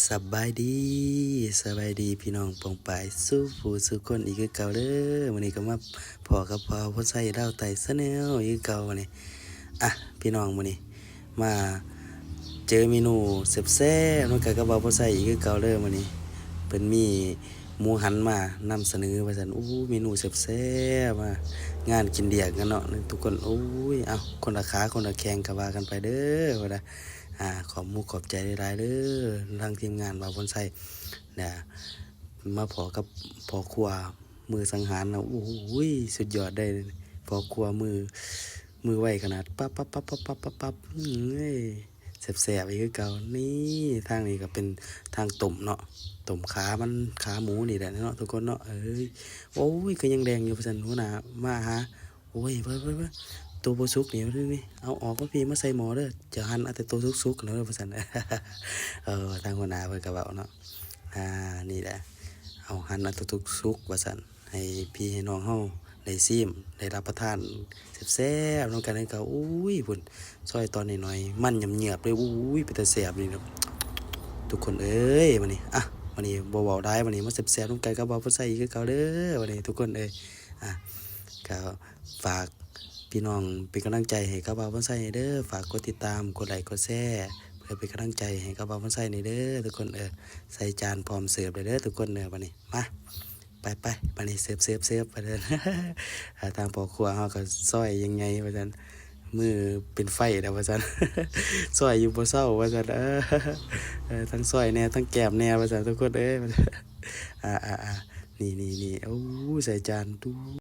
ສະບາຍດີ ສະບາຍດີພີ່ນ້ອງປ້ອງປາຍສູ່ຜູ້ສູ່ຄົນອີກຄືເກົ່າເດີ. ມື້ນີ້ກໍມາພໍ້ກັບບ່າວພົນໄຊລາວໃຕ້ Channel ອີກຄືເກົ່າ. ມື້ນີ້ ອ່ະ ພີ່ນ້ອງ ມື້ນີ້ມາເຈີເມນູແຊບໆນຳກັນກັບບ່າວພົນໄຊອີກຄືເກົ່າເດີ. ມື້ນີ້ເພິ່ນມີໝູຫັນມານຳສະເໜີວ່າຊັ້ນ. ໂອ້ ເມນູແຊບໆ ມາງານກິນດຽກກັນເນາະທຸກຄົນ. ໂອ້ຍ ເອົ້າ ຄົນລະຂາຄົນລະແຂ້ງກໍວ່າກັນໄປເດີ. ວ່າດາ ອ່າ ຂອບມຸກຂອບໃຈຫຼາຍໆເດີ ທາງທີມງານບ່າວພົນໄຊນະ. ມາພໍ້ກັບພໍ່ຄົວມືສັງຫານນະ. ໂອ້ຍ ສຸດຍອດເດ້ ພໍ່ຄົວມື ມືໄວຂະໜາດ ປັບໆໆໆໆ ເອີຍ ແຊບໆອີກຄືເກົ່າ. ນີ້ ທາງນີ້ກໍເປັນທາງຕົ້ມເນາະ ຕົ້ມຂາມັນ ຂາໝູນີ້ແຫຼະເນາະທຸກຄົນເນາະ. ເອີຍ ໂອ້ຍ ກໍຍັງແດງຢູ່ວ່າຊັ້ນ ຫົວໜ້າມາຫາ. ໂອ້ຍ ເບິ່ງໆໆ ໂຕບໍ່ສຸກນີ້ ນີ້ ເອົາອອກມາພີ້ ມາໃສ່ໝໍ້ເດີ ຈະຫັນເອົາແຕ່ໂຕສຸກໆນະ ວ່າຊັ້ນ. ເອີ ທາງຫົວໜ້າເພິ່ນກໍເວົ້າເນາະ. ອ່າ ນີ້ແຫຼະ ເອົາ ຫັນເອົາໂຕສຸກໆ ວ່າຊັ້ນ ໃຫ້ພີ່ໃຫ້ນ້ອງເຮົາໄດ້ຊີມ ໄດ້ຮັບປະທານແຊບໆນຳກັນ. ກໍ ໂອ້ຍ ພຸ້ນ ຊອຍຕອນນ້ອຍໆ ມັນຫຍາບໆເລີຍ. ໂອ້ຍ ເປັນຕາແຊບນີ້ເນາະທຸກຄົນເອີຍ. ບັດນີ້ ອ່ະ ບັດນີ້ບໍ່ເວົ້າຫຼາຍ ບັດນີ້ມາແຊບໆນຳກັນກັບບ່າວພົນໄຊອີກຄືເກົ່າເດີ ບັດນີ້ທຸກຄົນເອີຍ. ອ່ະ ກໍ ຝາກພີ່ນ້ອງເປັນກຳລັງໃຈໃຫ້ກັບບ່າວພົນໄຊແດ່ເດີ. ຝາກກົດຕິດຕາມ ກົດໄລ ກົດແຊ ເພື່ອເປັນກຳລັງໃຈໃຫ້ກັບບ່າວພົນໄຊແດ່ເດີທຸກຄົນເອີຍ. ໃສ່ຈານພ້ອມເສີບແລ້ວເດີທຸກຄົນເດີ. ບັດນີ້ມາ ໄປໆ ບັດນີ້ເສີບໆໆ ບາດນີ້ ອ່າ ທາງພໍ່ຄົວເຮົາກໍຊອຍຢ່າງໃຫຍ່ວ່າຊັ້ນ ມືເປັນໄຟແລ້ວວ່າຊັ້ນ ຊອຍຢູ່ບໍ່ເຊົາວ່າຊັ້ນ. ເອີ ເອີ ທັງຊອຍແດ່ ທັງແກ້ມແດ່ວ່າຊັ້ນທຸກຄົນເອີຍ. ອ່າໆໆ ນີ້ໆໆ ໂອ້ ໃສ່ຈານ ດູ